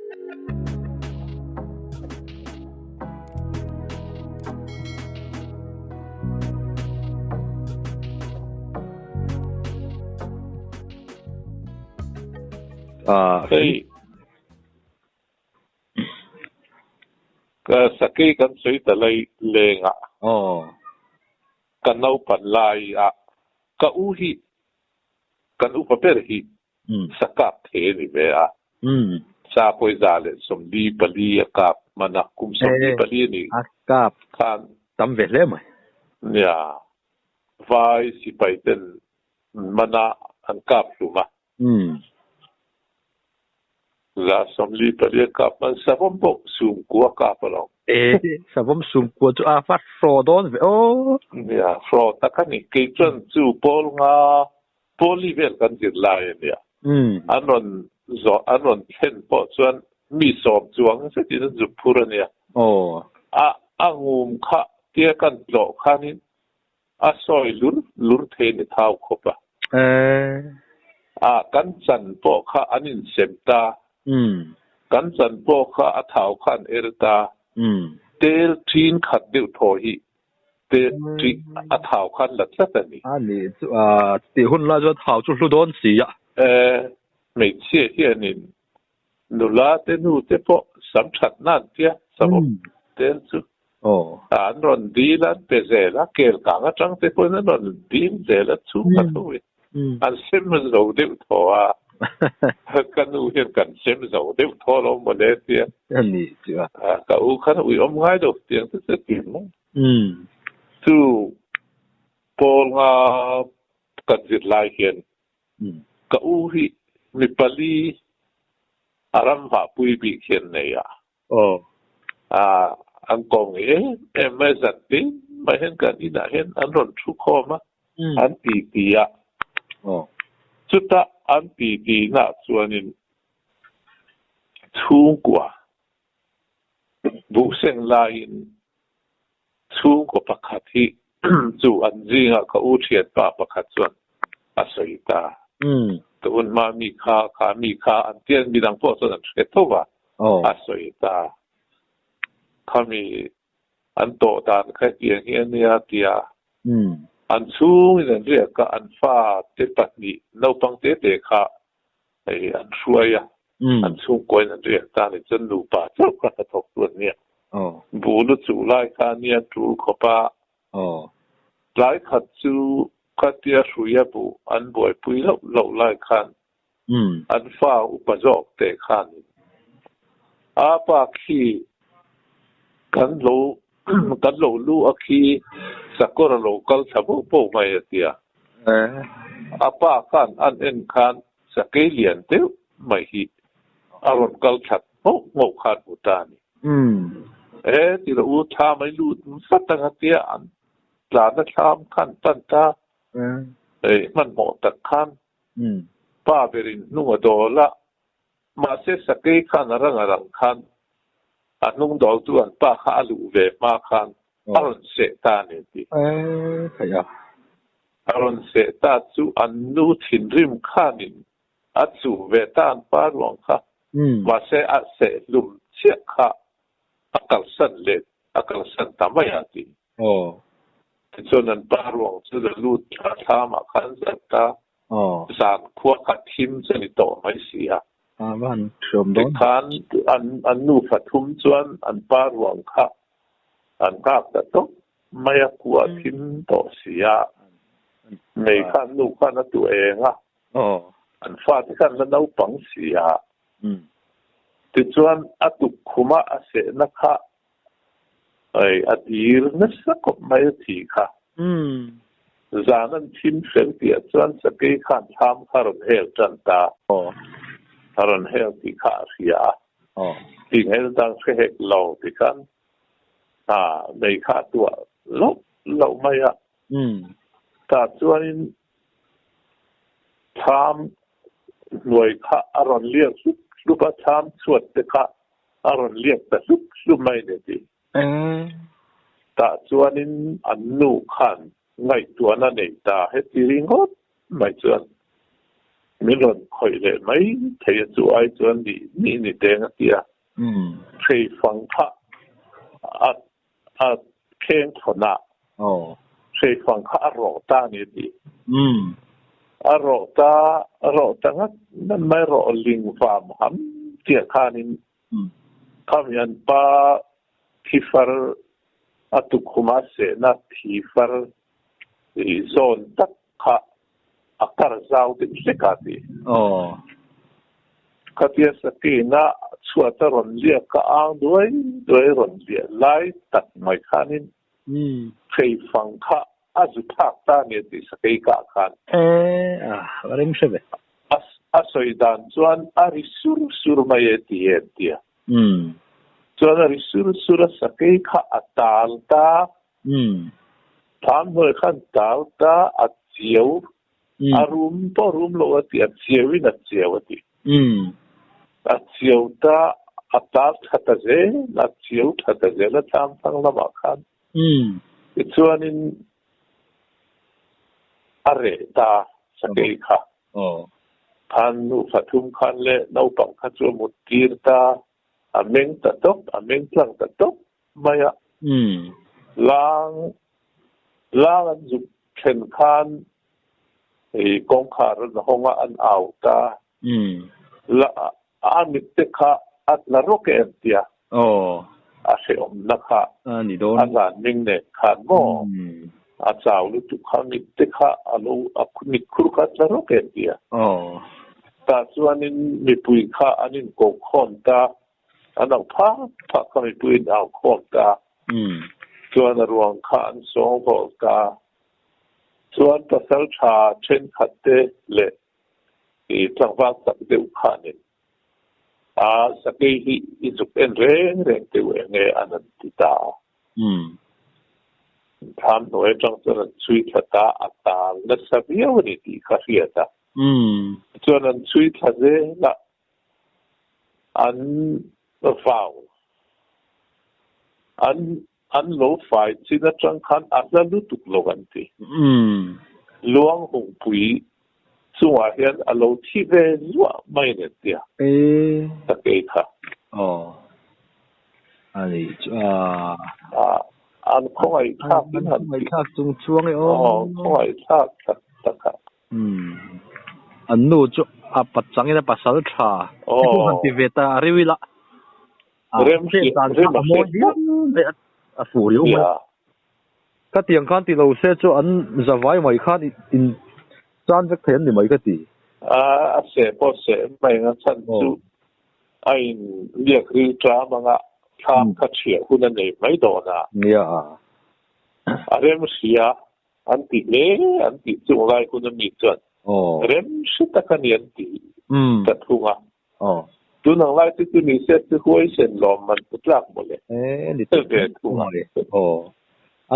Hei ka sakei kan sawi ta lai lengah ka naupan laiah ka u hi kan upa ber hi sakap thei a ni ve a. Sa pawisa leh 44 a kap hman a, kum 44 a ni khan. Tam ve hle mai. Nia, vai sipai ten mana an kap hlum a. 44 a kap hman, savawm pawh sumkua kap alawm. E, savawm sumkua chu a va hraw dawn ve aw. Nia, hraw tak a ni. Kei chuan chu pawl nga Pawli vel kan zir lai a nia. An rawn zawh, an rawn thlen pawh chuan mi sawm chuang zetin an zuk phur a nia. A a ngum kha tia kan tlawh khanin a sawi lur lur thei ni thau khawp a. A kan chan pawh kha an insem ta. Kan chan pawh kha a thau kha an er ta. Tel thin khat deuh thaw hi te tih a thau khan la tlat a ni. A nih chu a tih hun lai chuan thau chu hlu dawn si a. E, hmeichhia hianin nula te nu te pawh sam that nan tia sam awm tel chu an rawn dil a, an pe zel a, kel kang atang te pawhin an rawn dil zel a, chhung a tho in an sem zo deuh thaw a, ka nu hian kan sem zo deuh thaw lo maw le tia. A nih chu a. Ka u khan ui awm ngai lo tiang te chu ti mai. Chu pawl nga kan zir lai hian ka u hi mi pali a ram vahpui bik hian nei a. An kawng em em mai zan tin mai hian kan inah hian an rawn thu khawm a, an ti ti a. Chutah an ti ti naah chuanin chhungkua Buhseng laiin chhungkaw pakhat hi chu an zingah ka u thianpa pakhat chuan a sawi ta. Ka hun hma mi kha, kha mi kha an tia midang pawh chuan an hre tho va, a sawi ta. Khami an tawh dan kha hetiang hi a nia tia an chhungin an riak a, an fate pahnih naupang te te kha hei an hruai a, an chhungkuain an riak ta ni chuan nupa chauh kha hnathawk tu an nia. Bul a chuh lai kha a nia tul khawp a, tlai khat chu khatia hruia buh an buaipui loh loh lai khan an fa upa zawk te khanin a pa khi kan lo kan lo lu a khi sakawr a lo kal thla boh boh mai a tia. A pa khan an en khan sakei lian deuh mai hi a rawn kal thlat nghauh nghauh khan hmu ta a ni. E ti rawh u, thla mai lut vat ang a tia an tlana thlam khan pan ta. Hei hmanhmawh tak khan pa berin hnung a dawl a, mahse sakei khan a rang a rang khan a hnung dawltu an pa kha a luh ve hma khan a rawn seh ta a ni tih. A rawn seh ta chu an nu thinrim khanin a chuh ve ta an pa ruang kha, mahse a seh hlum chiah kha a kalsan leh a kalsan ta mai a ti. Tichuan an pa ruang chu la lut thla thlamah khan zat ta, zan khua kha thim chu a ni tawh mai si a. Tikhan an nufa thum chuan an pa ruang kha an nghak ta tawp mai a, khua a thim tawh si a. Mei khan nu khan a tu eng a, an fate khan la naupang si a. Tichuan a tukkhuma a sehna kha Hei a dir nasa khawp mai a thi kha. Zan an thim fel tih ah chuan sakei khan thlam kha a rawn hel tan ta. A rawn hel tih kha a hria a. Tih hel dang hre hek lo ti khan hna nei kha a tuah loh loh mai a. Tah chuanin thlam hnuai kha a rawn liak hlup hlup a, thlam chhuat te kha a rawn liak ta hlup hlup mai ni ti. Tah chuanin an nu khan ngaihtuahna nei ta heti ringawt mai chuan Min rawn khawih leh mai thei a chu ai chuan nih nih ni teng a ti a. Hreifang kha a a kheng thawn a. Hreifang kha a rawh ta a ni a ti. A rawh ta a rawh ta ngat ngat mai rawh ling vam ham chiah khanin khami an pa thi far a tukhuma sehna thi far zawn tak kha a kar zau deuh hlek a ti. Khatia Sakina chhuat a rawn liak ka ang duai duai rawn liah lai tak mai khanin hreifang kha a zu phak ta a ni a ti Sakei kah khan. A sawi dan chuan a ri sur sur mai e ti e an ti a. Chuan a ri sur sur a Sakei kha a tal ta. Thlam hnuai khan tal ta a chiau, a rum pawh rum lo a ti, a chiau in a chiau a ti. A chiau ta, a tal tha ta zel, a chiau tha ta zel a thlam thlang lamah khan. Tichuanin a reh ta sakei kha. Khan nufa thum khan leh naupang kha chu a mut tir ta, a meng ta tawp, a meng tlang ta tawp mai a. Lang lang an zuk then khan hei kawngkhar an hawng a, an au ta. La a mit te kha a tla rawk e an ti a. A hrehawmna kha a zan ming nen khan maw a chau lutuk kha mit te kha a lo a mit khur kha a tla rawk e an ti a. Tah chuanin mipui kha an inkokhawm ta. An au phak phak kha mipuiin au khawm ta. Chuan a ruang kha an sawng vawlh ta. Chuan pasal tha thenkhat te leh i tlangval tak deuh khanin a sakei hi i zuk en reng reng teuh eng nge an an ti ta. Thlam hnuai atang chuan an chhui thla ta, a tal nasa viau a ni tih kha hriat a. Chuan an chhui thla zel a, An vau. An an lo fai chin atang khan a hla lutuk lo an ti. Luang hungpui chungah hian a lo thi ve zuah mai nen tia sakei kha. An khawngaihthlak in han ti. Khawngaihthlak tak tak a. An nu chu a pachangin a pasal tha te pawh han ti ve ta a riu ila. Rem Dan kha a mawi viau mai a, a fuh riau mai. Ka tiang khan ti lo se chu an zavai mai khan in chan vek thei an ni mai ka ti. A seh pawh seh mai ang a chhan chu a in liak ril ṭam anga thlam kha ṭhiah hun a nei mai dawn a. A rem hria. An ti hle an tih chung lai hun a mi chuan rem hre tak a ni an ti ta thung a. Tun ang lai te chu ni se chu huaisen lawm man pu tlak mawle ve thung a. A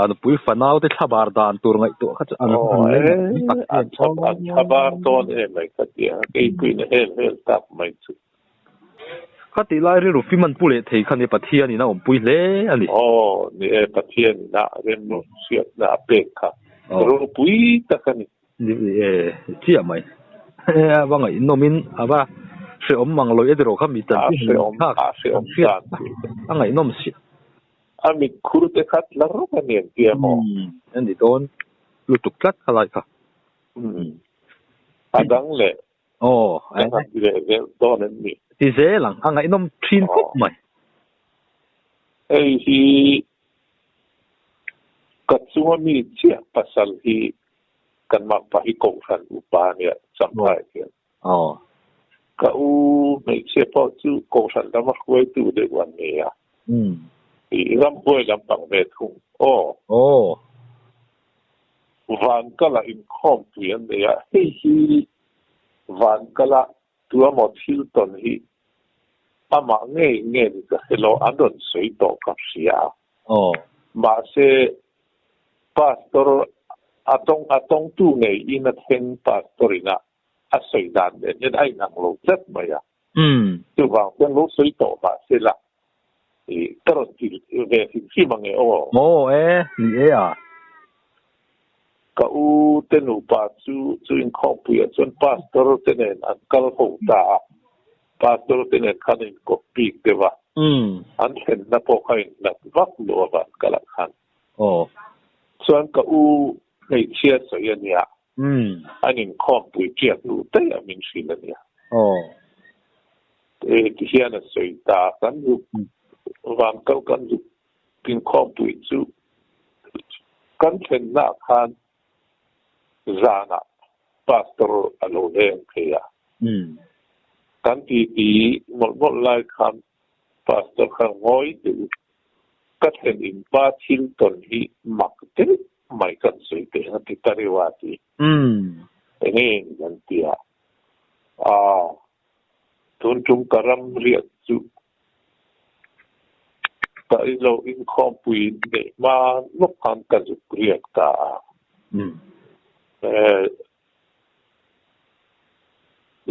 nupui fanau te thlabar dan tur ngaihtuah kha chu an an thlabar dawn em mai ka ti a, keipuiin a hel hel tak mai chu. Kha tih lai rilru fim an pu leh thei kha ni Pathian in a awmpui hle a ni. Aw, ni e, Pathian in a rem hriatna a pek kha ropui tak a ni. Ni e, chiah mai. A va ngaihnawm in a va hrehawm mang lo e tiraw kha mi tan chi han thlak a hrehawm dan a ngaihnawm si. A mit khur te kha tla rawk a ni ang tia maw? A ni dawn lutuk tlat kha lai kha. A dang leh Aw, Ka han ti leh zel dawn em ni? Ti zel ang, a ngaihnawm thin khawp mai. Hei hi ka chunga mi chiah pasal hi kan makpa hi Kohhran upa a nia Champhai hian. Ka u hmeichhia pawh chu Kohhran lama hruaitu deuh an ni a. I ramhuai lampang ve thung. Aw. Vankala inkhawmpui an nei a, hei hi Vankala tuamaw thil tawn hi amah ngei nge ni ka hre lo, an rawn sawi tawh ka hria a. Mahse, Pastor a tawng a tawngtu ngei in a thleng Pastor ina a sawi dan nen hian a inang lo tlat mai a. Chuvang chuan lo sawi tawh mahse la, i ka rawn ti ve hrim hrim ang e aw. Aw e, ni e a. Ka u te nupa chu chu inkhawmpuiah chuan pastor te nen an kal ho ta a, pastor te nen khan an inkawp bik deuh a, an thlenna pawh kha inhlat vak lo a van kalah khan. Chuan ka u hmeichhia sawi a nia, an inkhawmpui ṭiak hnu daih a min hrilh a nia. Ti hian a sawi ta, kan zuk van kal kan zuk Inkhawmpui chu kan thlennaah khan zanah Pastor a lo leng phei a. Kan titi mawlh mawlh lai khan Pastor kha ngawi deuh ka thlen in pa thil tawn hi mak deuh mai kan sawi teh ang a ti ta reuh a ti. Enge an ti a, Aa tun tum ka ram riat chu Ka ilo inkhawmpui neih hma lawk khan ka zuk riak ta a.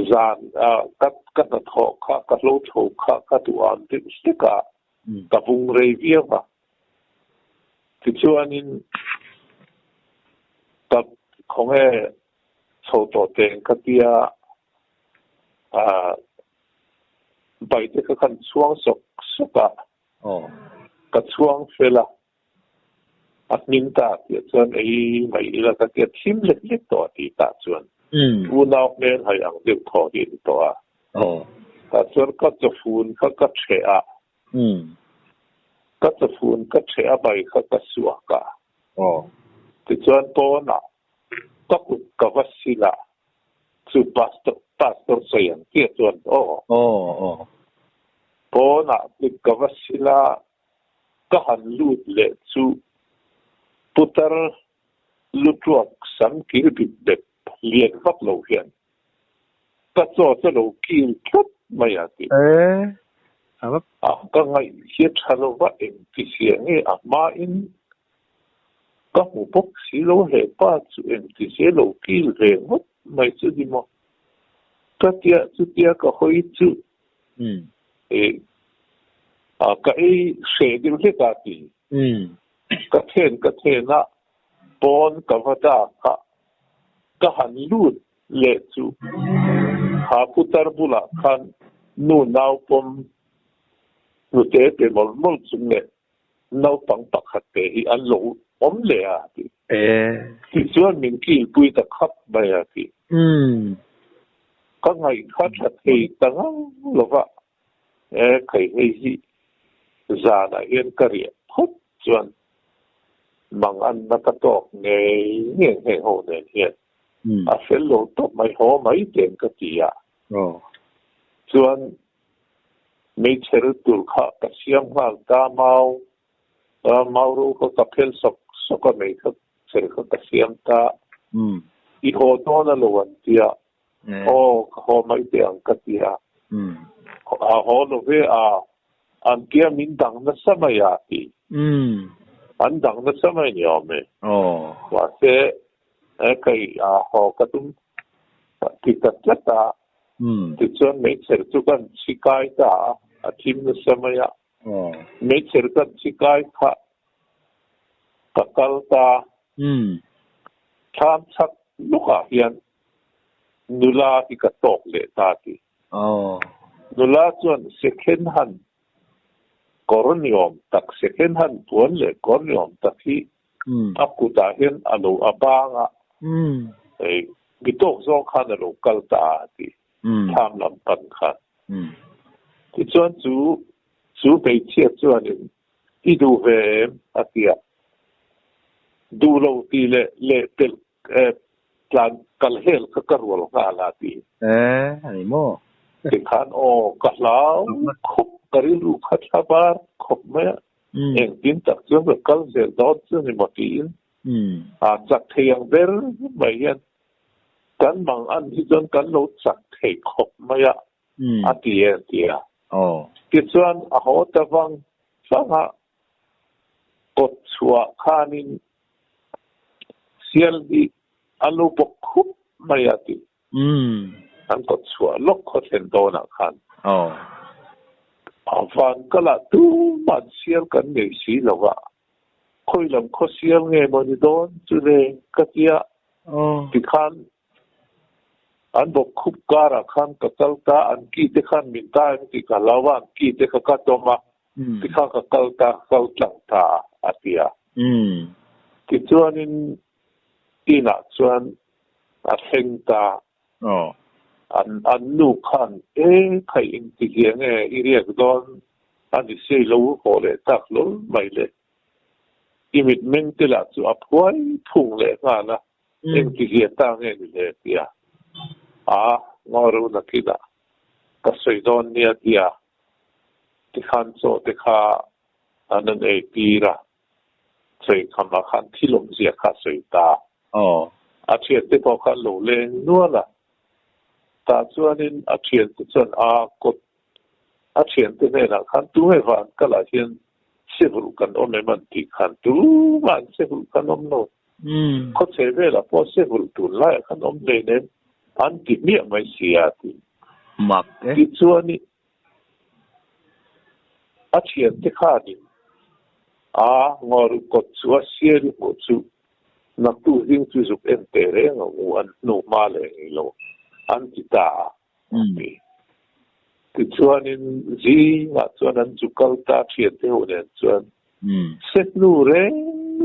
Zan ka ka hnathawh kha ka hlo tho kha ka duh am deuh hlek a, ka vung rei viau a. Tichuanin ka khawnge chho tawh teng ka tia Baite kha khan chhuang sawk sawk a, ka chhuang fel a, a hming ta tih chuan ei mai ila ka tia thim lek lek tawh a tih tah chuan unau hmel hai ang deuh thaw hi a ni tawh a. Tah chuan ka chawfun kha ka ṭheh a, ka chawfun ka ṭheh a bai kha ka suak a, tichuan pawnah Ka kut ka va sil a, chu pastor pastor sawi ang chiah chuan aw. Pawnah kut ka va sil a, ka han lut leh chu putar lutuak sam kir bit bet lian vak lo hian ka chaw chu lo kil tlat mai a ti. A ka ngaih hi tha lova engti zia nge a hmain Ka hmu bawk si lo he pa chu engti se lo kil ve ngawt mai chu ni maw? Ka tia chutia ka hawi chu ka ei hreh deuh hlek a ti. Ka then ka then a, pawn ka va dak a, ka han lut leh chu kha putar bulah khan nu naupawm hnute pe mawlh mawlh chung leh Naupang pakhat te hi an lo awm leh a ti. Tichuan min kilpui ta khap mai a ti. Ka ngaihkha tha thei ta ngang lo va, e khai hei hi zanah hian ka riah phawt chuan mang anna ka tawk ngei ngei heng ho nen hian a fel lo tawp mai haw mai ten ka ti a. Chuan Meichher tur kha ka siam nghal ta mau mau ro kha ka phel sawk sawk a mei kha cher kha ka siam ta i haw dawn a lo an tia aw ka haw mai teh ang ka tia a haw lo ve a an tia min dang nasa mai a ti an dang nasa mai ni awm e mahse kei a haw ka tum ti ta tlat a. Tichuan meichher chu kan chhi kai ta a, a thim nasa mai a. Meichher kan chhi kai kha ka kal ta. Thlam chhak lukah hian nula hi ka tawk leh ta ti. Nula chuan second hand kawr ni awm tak, second hand puan leh kawr ni awm tak hi A kutah hian a lo a bang a, hei mi tawk zawng khan a lo kal ta a ti, thlam lam pan khan. Tichuan chu chu hmeichhia chuanin i duh ve em? a ti a, duh lo tih leh leh pelh tlan kal hel kha ka rual nghal a ti. E, a ni maw? Tikhan aw ka hlau khawp, ka rilru kha thla bar khawp mai a. Engtin tak chuan ka kal zel dawn chu ni maw tiin a chak thei ang ber mai hian kan mang an hi chuan kan lo chak thei khawp mai a, a ti e an ti a. Tichuan a haw ta vang vang a, kawt chhuah khanin sial hi a lo bawk khup mai a ti. An kawt chhuah lawk khaw thlen dawnah khan a van kalah tumah sial kan nei si lo a, Khoi lam kho sial nge maw ni dawn chu le ka tia. Tikhan an bawk khup karah khan ka kal ta, an ki te khan min ta em tih ka hlau a, an ki te kha ka tawm a, tikhan ka kal ta, ka kal tlang ta a, a ti a. Tichuanin inah chuan a thleng ta. An an nu khan e khaih engtizia nge i riak dawn a ni sei lo haw leh tak hlawl mai le. I mitmeng te lah chu a phuai phung leh nghal a, engtizia ta nge ni le tia a ngaw nakinah ka sawi dawn nia tia tikhan chaw te kha an an ei tir a. Sawi khamah khan thil awmzia kha a sawi ta. A thiante pawh khan lo leng nual a. Tah chuanin a thiante chuan a kawt a thiante hnenah khan tunge van kalah hian sehulh kan awm em an tih khan tumah an sehulh kan awm lo. Khawchhe velah pawh sehulh tun laiah khan awm hleinem an ti hmiah mai si a ti. Mak e. Tichuanin A thiante khanin a ngaw kawt chu a sial i hmuh chu naktu zing chu zuk en teh reng ang u an hnu hma leh ngei lo an ti ta a ti. Tichuanin zingah chuan an zu kal ta thiante ho nen chuan set nu reng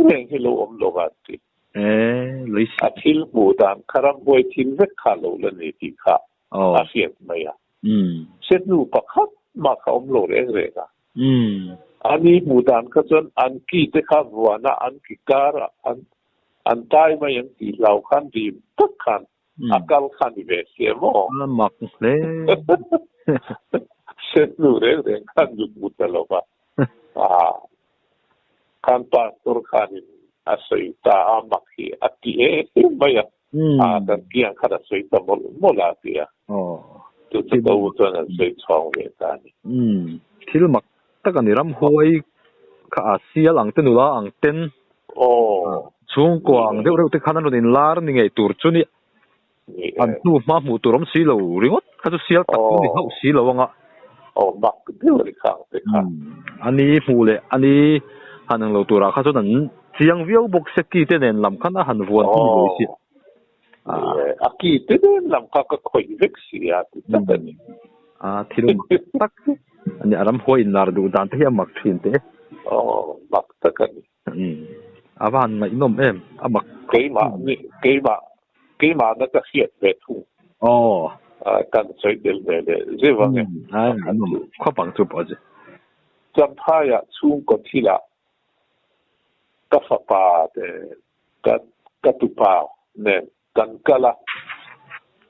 reng hi lo awm lo va an ti. A thil hmuh dan kha ramhuai thil vek kha lo la ni tih kha a hriat mai a. Se hnu pakhat mah kha awm lo reng reng a. Ani hmuh dan kha chuan an ki te kha vuan a, an ki kar a, an an tai mai ang tih hlau khan dim tak khan a kal kha ni ve sia maw? A mak hle. Se hnu reng reng khan zuk hmu ta lo va. Khan pastor khanin a sawi ta a, mak hi a ti em mai a. A kan kiang khan a sawi ta mawlh mawlh a ti a. Chu chu ka u chuan an sawi chhawng ve ta a ni. Thil mak tak a ni. Ramhuai kha a sial ang te nula ang ten chhungkua ang deuh reuh te khan an rawn inlar ni ngei tur chu ni. An hnu hma hmuh tur awm si lo ringawt kha chu sial tak chu ni hauh si lo anga. Aw mak deuh a ni kha ang te kha. Ani hmuh leh ani han ang lo turah kha chuan an chiang viau bawk se ki te nen lam khan a han vuan chu ni lo si. A ki te nen lam kha ka khawih vek si a ti tlat a ni. A thil mak tak a ni a ramhuai inlar duh dan te hi a mak thin teh e. Aw mak tak a ni. A va han ngaihnawm em a mak. Keimah keimah keimah na ka hriat ve thung. Aw. Kan sawi tel ve leh zeuh ang e. A ngaihnawm khawp ang chu pawh chu. Champhaiah chhungkaw thilah ka fapa te ka ka tupa nen kan kal a,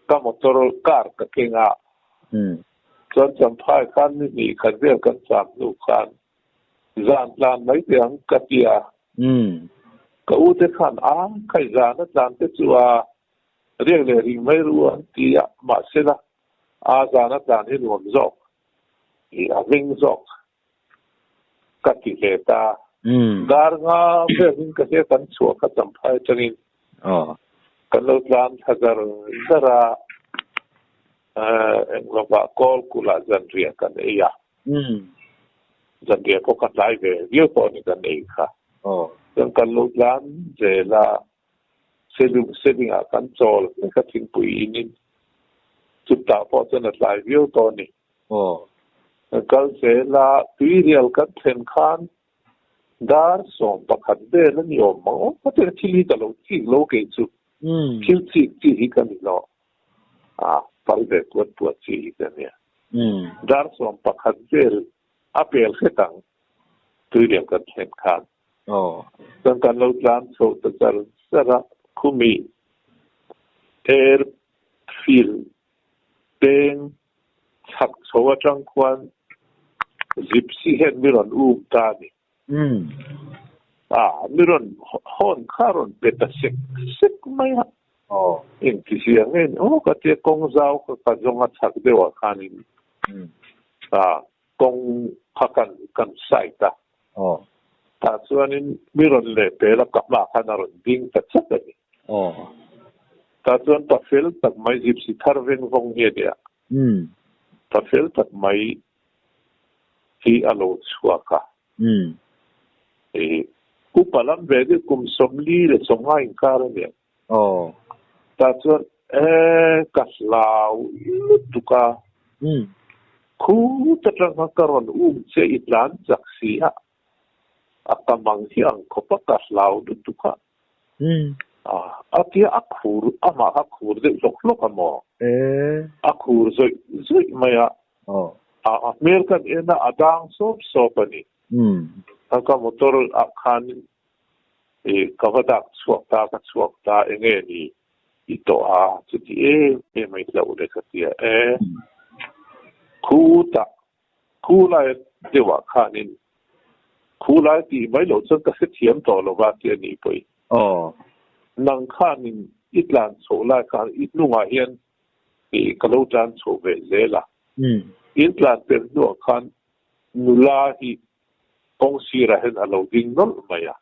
ka motor car ka keng a. Chuan Champhai khan ni hnih khat vel kan cham hnu khan Zan tlan mai teh ang ka ti a. Ka u te khan a, khai zan a tlan te chu a riak leh ring mai ru an ti a, mahsela a zan a tlan hi nuam zawk i a hming zawk ka ti ve ta. Dar nga velin ka hria kan chhuah kha Champhai atangin kan lo tlan thla zar zar a, englovah kawl kulh ah zanriah kan ei a. Zanriah pawh ka tlai ve viau pawh a ni kan ei kha. Chuan kan lo tlan zel a, Seling ah kan chawl hlek a thingpui in in chutah pawh chuan a tlai viau tawh a ni. Kan kal zel a, tuirial kan thlen khan dar 11 vel a ni awm mang awm kha chuan thil hi ka lo chik lo kei chu. Thil chik chi hi ka ni lo. A pal ve puat puat chi hi ka nia. Dar 11 vel a pel hret ang tuirial kan thlen khan. Chuan kan lo tlan chho ta char char a, khumi airfield peng chhak chho atang khuan gypsy hian mi rawn um ta a ni. A, mi rawn hawn kha rawn pe ta sek sek mai a. Engtizia nge ni aw ka tia kawng zau kha ka zawng a chhak deuhah khanin a kawng kha kan kan side a. Tah chuanin mi rawn leh pel a ka hmaah khan a rawn ding ta chat a ni. Tah chuan pa fel tak mai gypsy thar veng vawng hi a nia. Pa fel tak mai hi a lo chhuak a. I Upa lam ve deuh kum 40 leh 50 inkar a nia. Oh. Ta chuan e ka hlau lutuk a. Khu ta tang kha ka rawn che i tlan chak si a. A ka mang hi ang khawp a ka hlau lutuk a. A tia a khur amah kha khur deuh hlawk hlawk a maw. A khur zawih zawih mai a. A hmel kan en a a dang sawp sawp a ni. Ka motor a khan ka va dak chhuak ta ka chhuak ta enge ni i to a chuti em em mai hlo le ka tia e khu ta khu lai deuhah khanin khu lai tih mai lo chuan ka hrethiam tawh lo va tia ni pawh nang khanin i tlan chho lai khan i hnungah hian ka lo tlan chho ve zel a in tlan pel hnuah khan nula hi kawng sirah hian a lo ding nawlh mai a.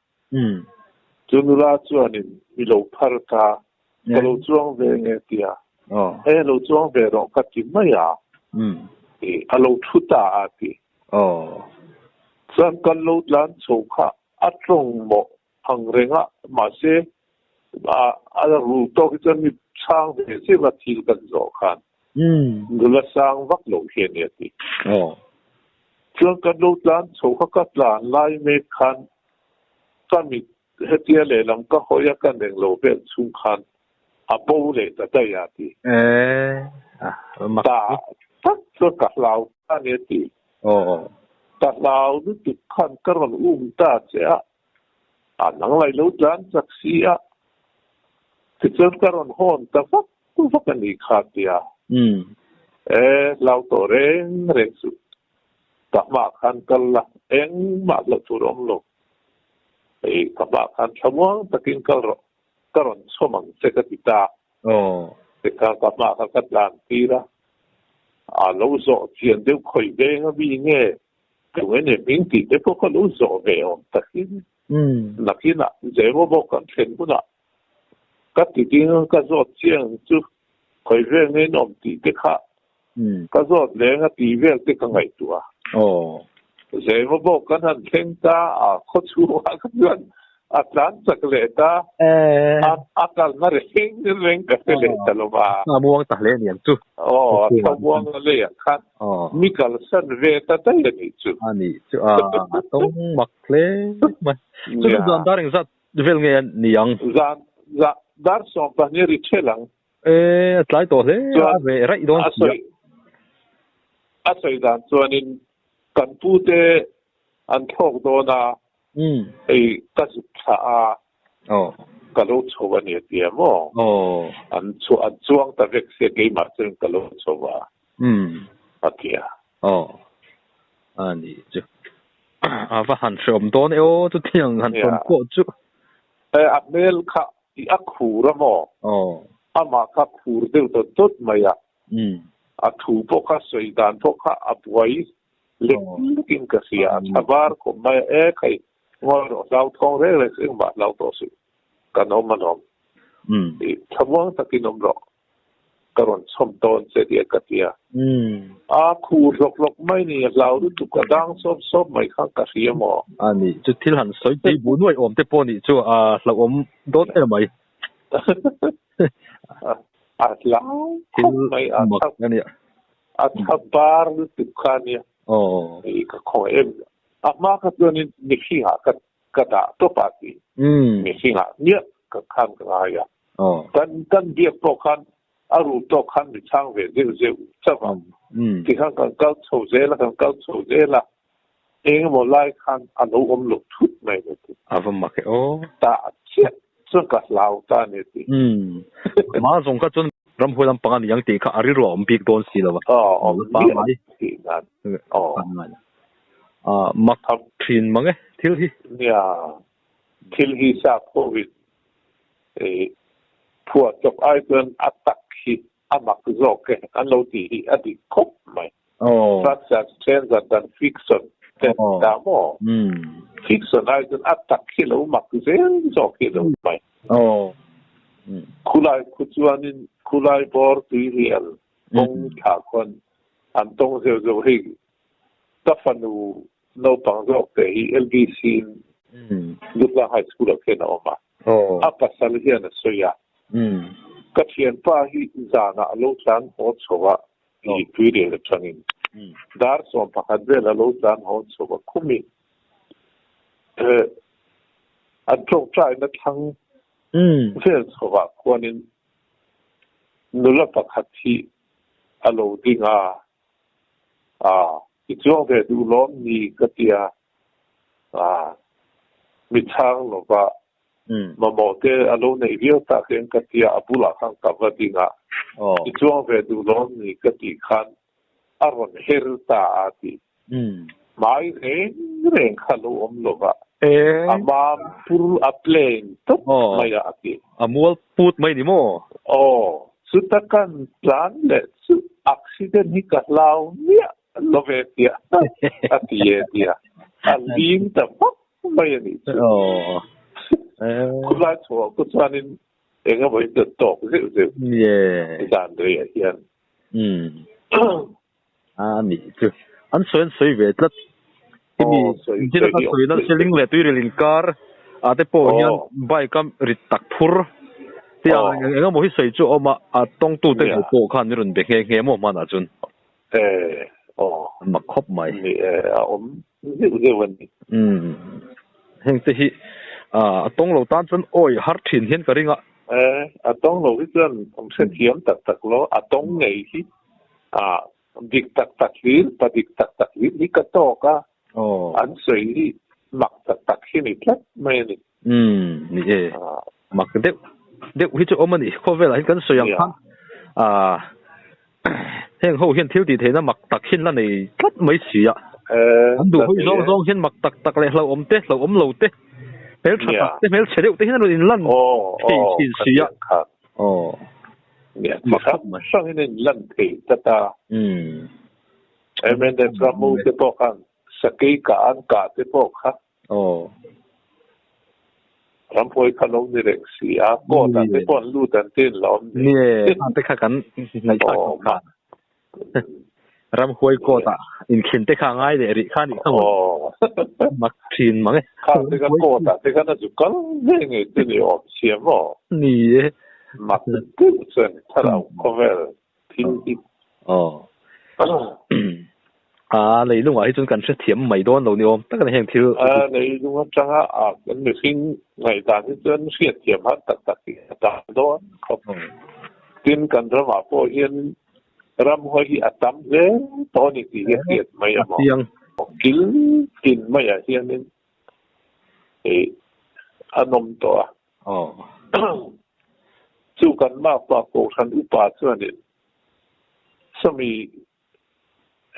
Chu nula chuanin mi lo phar ta ka lo chuang ve nge tia. E lo chuang ve rawh ka ti mai a. A lo thu ta a ti. Chuan kan lo tlan chho kha a tawng mawh ang renga mahse a ru tawk hi chuan mi chhang ve zeuh a thil kan zawh khan. Nula sang vak lo hian ni a ti. Chuan kan lo tlan chho kha ka tlan lai mek khan ka mit hetia lehlam ka hawi a kan eng lo vel chung khan a bo leh ta daih a ti. Ta tak chuan ka hlau ta ni a ti. Ka hlau lutuk khan ka rawn ta che a. A nang lai lo tlan chak si a. Tichuan ka rawn hawn ta vak vak a ni kha tia. E hlau tawh reng reng chu. Ka hma khan kal la engmah lo tur awm lo. Ei ka hma khan thlamuang takin kal rawh. Ka rawn chhawm ang che ka ti ta. Tikha ka hma kha ka tlan tir a. A lo zawh chian deuh khawi veng a mi nge. Tunge ni hming tih te pawh kha lo zawh ve awm takin. Nakinah zemo bawk kan thlen hunah ka ti ding ka zawt chiang chu khawi vel nge in awm tih te kha ka zawt leng a ti vel te ka ngaihtuah a. Zemo bawk kan han thleng ta a khaw chhungah ka chuan a tlan chak leh ta a kalna reng reng ka hre leh ta lo va. A muang ta hle niang chu. A thlamuang a leiah khan mi kalsan ve ta daih a nih chu. A nih chu a tawng mak hle mai. Chu chu zan dar engzat vel nge niang? Zan dar 12 ri thel ang. E a tlai tawh hle a ve raih dawn si a. A sawi dan chuanin kan pu te an thlawk dawn a. Ei ka zuk thla a. Ka lo chho a ni a tia maw. An chu an chuang ta vek sia keimah chuan ka lo chho a. A tia. A ni chu. A va han hreawm dawn e aw chu thiang han tawn pawh chu. E a hmel kha a khur a maw. Amah kha khur deuh dawt dawt mai a. A thu pawh kha sawi dan pawh kha a buai lek lekin ka hria a thabar khawp mai a e khai ngawi rawh hlau thawng reng reng engmah hlau tawh suh kan awm a lawm. Thlamuang takin awm rawh ka rawn chhawm dawn che tia ka tia. A khur hlawk hlawk mai ni hlau lutuk a dang sawp sawp mai kha ka hria maw. A ni chu thil han sawi tui bu nuai awm te pawh nih chu a hlauhawm dawn em mai. A hlau khawp mai a mak a nia. A thabar lutuk kha nia. Ka khaw em. A hma kha chuanin mihringah ka ka dah tawp a ti. Mihringah nia ka khan ka ngai a. Kan kan biak pawh khan a ru tawk khan mi chhang ve zeuh zeuh chauh a. Tikhan kan kal chho zel a kan kal chho zel a. Engemaw lai khan a lo awm lo thut mai ni ti. A va mak e aw. Ta chiah chuan ka hlau ta ni ti. Ma zawng kha chuan ramhuai lampang a ni ang tih kha a rilru a awm bik dawn si lo a. Awm miah tih nan. Mak thin mang e thil hi. Nia thil hi sa pawhin phuah chawp ai chuan a tak hi a mak zawk e an lo tih hi a dik khawp mai. Facts are stranger than fiction ten ta maw. Fiction ai chuan a tak hi lo mak zel zawk hi lo mai. Khulai khu chuanin khulai bawr tui rial kawng thla khuan an tawng zeuh zeuh hei ka fanu naupang zawk te hi LBC in Durtlang High School ah khian a awm a. A pasal hian a sawi a. Ka thianpa hi zanah a lo tlan haw chho a, i tuirel atangin. Dar 11 vel a lo tlan haw chho a, khumi an tawngtaina thlang vel chhovah khuanin nula pakhat hi a lo ding a, i chuang ve duh lawm ni ka ti a, mi chhang lova mamawh te a lo neih viau tak hian ka ti a, a bulah khan ka va ding a, i chuang ve duh lawm ni ka tih khan a rawn her ta a ti. Hmai reng reng kha lo awm lova, a mam pur a plain tawp mai a a ti. A mual put mai ni maw? Aw, chuta kan tlan leh chu accident hi ka hlau miah lo ve tia a ti e tia, a lim ta vak mai a nih chu. Khulai chhuah ku chuanin eng emaw in rawn tawk zeuh zeuh zan reiah hian. A nih chu. An sawi an sawi ve tlat. Hemi thil a sawi na seling leh tuiril inkar ah te pawh hian bike a rit tak phur te ang eng emaw hi sawi chu a awm a, a tawngtu te ngei pawh khan min rawn be nghe nghe maw hmanah chuan. An mak khawp mai. Heng te hi a tawng lo tan chuan awi har thin hian ka ring a. A tawng lo hi chuan awm hrethiam tak tak lo, a tawng ngei hi dik tak tak hlir, pa dik tak tak hlir hi ka tawk a, an sawi hi mak tak tak hi ni tlat mai a ni. Ni e, mak deuh deuh hi chu awm a ni. Khawvelah hian kan sawi ang khan heng ho hian thil tih theihna mak tak hian la nei tlat mai si a. An duh hawi zawng zawng hian mak tak tak leh hlauhawm te, hlauhawm lo te, hmeltha tak te, hmelchhe deuh te hian an rawn inlan thei thin si a. Mak khawp mai. Hrangin a inlan thei tlat a. MNF ram ho te pawh khan sakei kah an kah te pawh kha Ramhuai kha lo ni reng si a, court ah te pawh an lut an ti in lo awm ni. Nie, a te kha kan ngaihthlak tawh kha. Ramhuai court ah inkhin te kha a ngai leh rih kha nih kha maw. Mak thin mang e. Kha te kha court ah te khan a zu kal ve ngei chu ni awm sia maw. Ni e. Mak deuh chuan thlarau khawvel thil hi. A leilungah hi chuan kan hrethiam mai dawn lo ni awm tak a ni heng thil. A leilung atanga a kan mihring ngaihdan hi chuan hriatthiam har tak tak hi a tam dawn khawp. Tin kan ramah pawh hian ramhuai hi a tam hle tawh a ni tih hi a hriat mai a maw. Kil tin maiah hianin an awm tawh a. Chu kan makpa Kohhran upa chuanin sawmi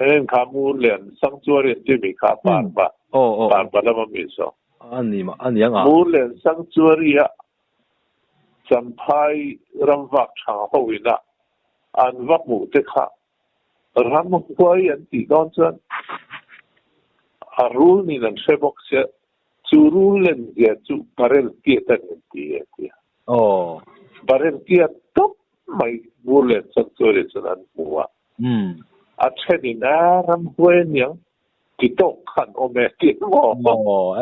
Heng kha mur lian sanctuary an timi kha parva parva lama mi saw. Mur lian sanctuary a Champhai ramvak thang ho ina an va hmuh te kha ramhuai an tih dawn chuan a rul nin an hre bawk sia chu rul len zia chu barrel tiat a ni an ti e a ti a. Barrel tiat tawp mai mur lian sanctuary chuan an hmu a. A thenin a ramhuai aniang ti tawk khan awm e tih maw?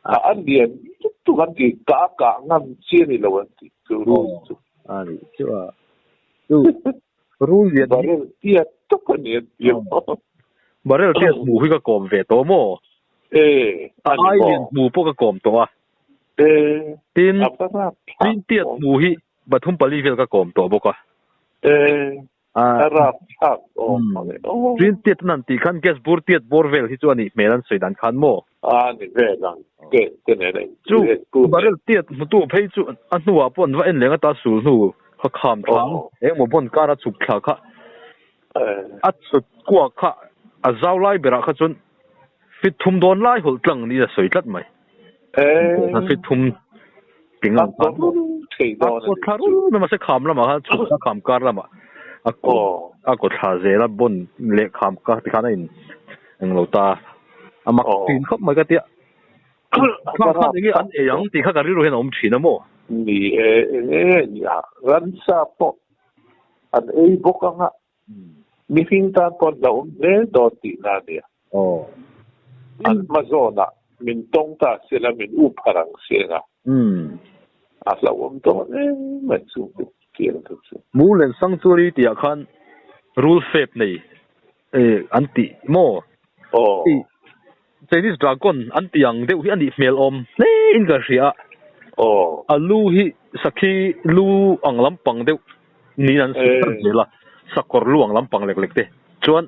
A lian lutuk an ti, kah kah ngam chi a ni lo an ti chu rul chu. A nih chu a. Chu rul lian hi. Barrel tiat tawk a ni an ti maw? Barrel tiat hmuh hi ka kawm ve tawh maw? E, a ni maw? A ai lian hmuh pawh ka kawm tawh a. E, Tin, tin tiat hmuh hi 34 vel ka kawm tawh bawk a. E, a rap thlak awm mang e aw. Tin tiat an han tih khan gas bur tiat bawr vel hi chu a nih hmel an sawi dan khan maw? A ni vel ang gas te nen a in Chu barrel tiat hmutu phei chu a hnuah pawh an va en leng ata sul hnu kha kham thlang engemaw bon kar a chhuk thla kha a chhut kuak kha a zau lai berah kha chuan fit thum dawn lai hawlh tlang niin a sawi tlat mai. Fit thum ting ang khan maw? A kaw thla rul mai mahse kham lamah khan chhuk a kham kar lamah a kaw a kaw thla zel a bon leh kham ka tikhan a in englo ta a mak thin khawp mai ka tia. Khang khan enge an ei ang tih kha ka rilru hian a awm thin a maw? Ni e, enge nia ransa pawh an ei bawk ang a, mihring tan pawh an hlauhawm hle dawn tihna a nia. An hma zawnah. Min tawng ta sela min u pharang senga. A hlauhawm dawn em mai chu tiang te chu. Murlen Sanctuary tih ah khan rul fep nei an tih maw? Aw. Chinese dragon an tih ang deuh hi a nih hmel awm hle in ka hria a. Aw. A lu hi sakhi lu ang lampang deuh niin an sawi tlat zel a, sakawr lu ang lampang lek lek te. Chuan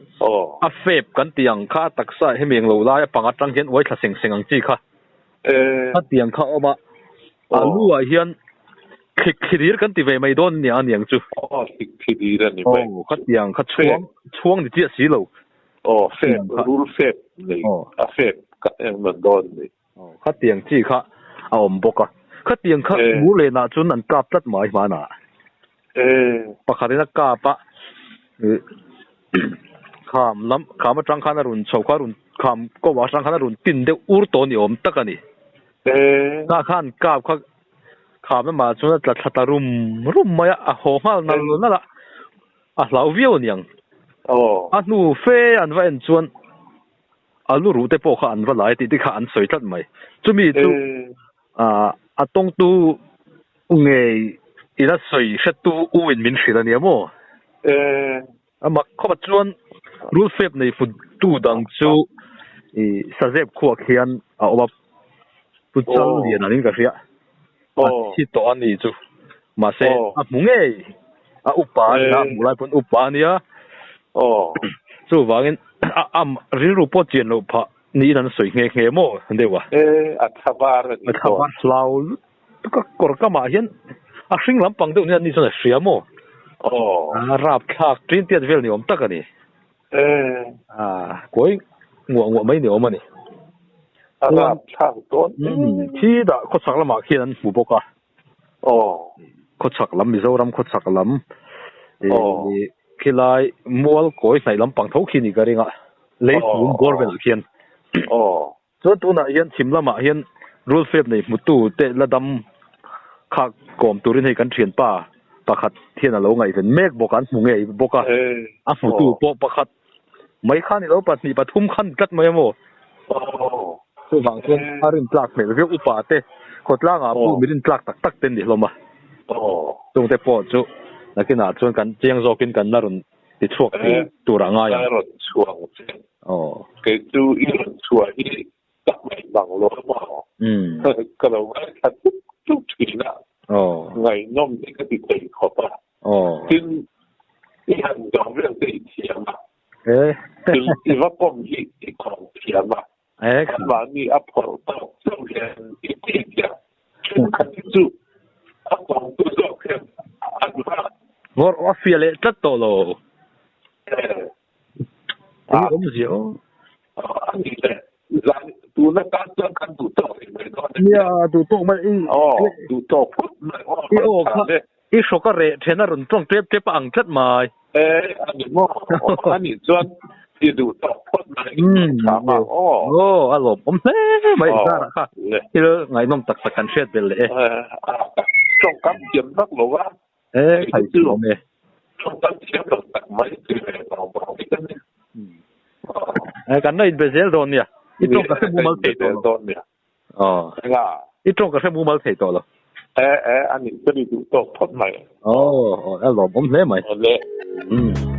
a fep kan tih ang kha a taksa hemi englo lai a pang atang hian uai thla seng seng ang chi kha. A tiang kha a awm a, a lu ah hian thlik thli dir kan ti ve mai dawn nia aniang chu. Aw, thlik thli dir a ni mai. Aw, kha tiang kha chhuang, chhuang ni chiah si lo. Aw, fep, rul fep nei, a fep ka eng nawn dawn ni. Aw, kha tiang chi kha a awm bawk a. Kha tiang kha Murlen ah chuan an kap tlat mai hmanah. Pakhat in a kap a, kham lam, kham atang khan a rawn chho kha a rawn, kham ko atang khan a rawn tin deuh ur tawh ni awm tak a ni. Nghah khan kap kha kham lamah chuan a tla thla ta rum rum mai a, a haw nghal nal nal a, a hlau viau a niang. A hnu fe an va en chuan a lu ruh te pawh kha an va lai tih te kha an sawi tlat mai. Chumi chu a tawngtu ngei ina sawi hretu u in min hrilh a nia maw? A mak khawp a chuan rul fep nei fut tu dang chu i sazep khuak hian a awm a, pu chal lian ang in ka hria. A thi tawh a ni chu. Mahse a hmu ngei a upa a nia, a hmuh lai pawn upa a nia. Chuvangin a am rilru pawh chian loh phah niin an sawi nghe nghe maw deuh a. A thlabar a ni A thlabar hlau lutuk a kawr kamah hian a hring lampang deuh nia ni chuan a hria maw? A rapthlak ṭin tiat vel ni awm tak a ni. A kawi nguah nguah mai ni awm a ni. A rapthlak dawn em. Thi dah khawchhak lamah khian an hmu bawk a. Khawchhak lam Mizoram khawchhak lam khilai mual kawi hnaih lampang tho khi ni ka ring a lei chhum bawr velah khian. Chuan tunah hian chhim lamah hian rul fep nei hmutu te la dam khak kawm turin hei kan thianpa pakhat hian a lo ngaihven mek bawk a, an hmu ngei bawk a, a hmutu pawh pakhat mai kha ni lo pahnih pathum khan tlat mai a maw? Chuvang chuan a rin tlak hmel viau upa te khawtlangah pawh mi rin tlak tak tak te an ni hlawm a, chungte pawh chu nakinah chuan kan chiang zawkin kan la rawn ti chhuak thei tur a ngai ang. Ka rawn chhuak che. Kei chu i rawn chhuah hi ka hmaih bang lo maw? Ka lo ngaithla tuk tuk thin a, ngaihnawm hi ka ti thei khawp a. Tin, i han zawng vel te i thiam a, tin i va kawm hi i kawm thiam a, anmahni a phawrh tawk chauh hian i ti chiah. Thenkhat hi chu a kawmtu zawk hian an va. Vawrh a fiah leh tlat tawh lo. Eng awmzia aw? A ni le, zan tuna tan chuan kan duh tawk rih mai dawn a nia. Nia, duh tawk mai. Aw, duh tawk phawt mai aw. I aw kha i hrawk a reh then a rawn tawng tep tep a ang tlat mai. E, a ni maw? A nih chuan i duh tawk phawt mai i duh tha ang aw. Aw, a lawmawm hle mai zarah kha thil ngaihnawm tak tak kan hriat belh leh e. Tawngkam thiam vak lo a. E, khai chu awm e. Tawngkam thiam lo tak mai ti ve tawh bawk hi ka ni. E, kan la inbe zel dawn nia. I tawng ka hre mumal thei tawh lo. Dawn nia. Aw. Enga? I tawng ka hre mumal thei tawh lo. E, e, a nih ka ni duh tawk phawt mai. Aw, aw, a lawmawm hle mai. Awle. Umm.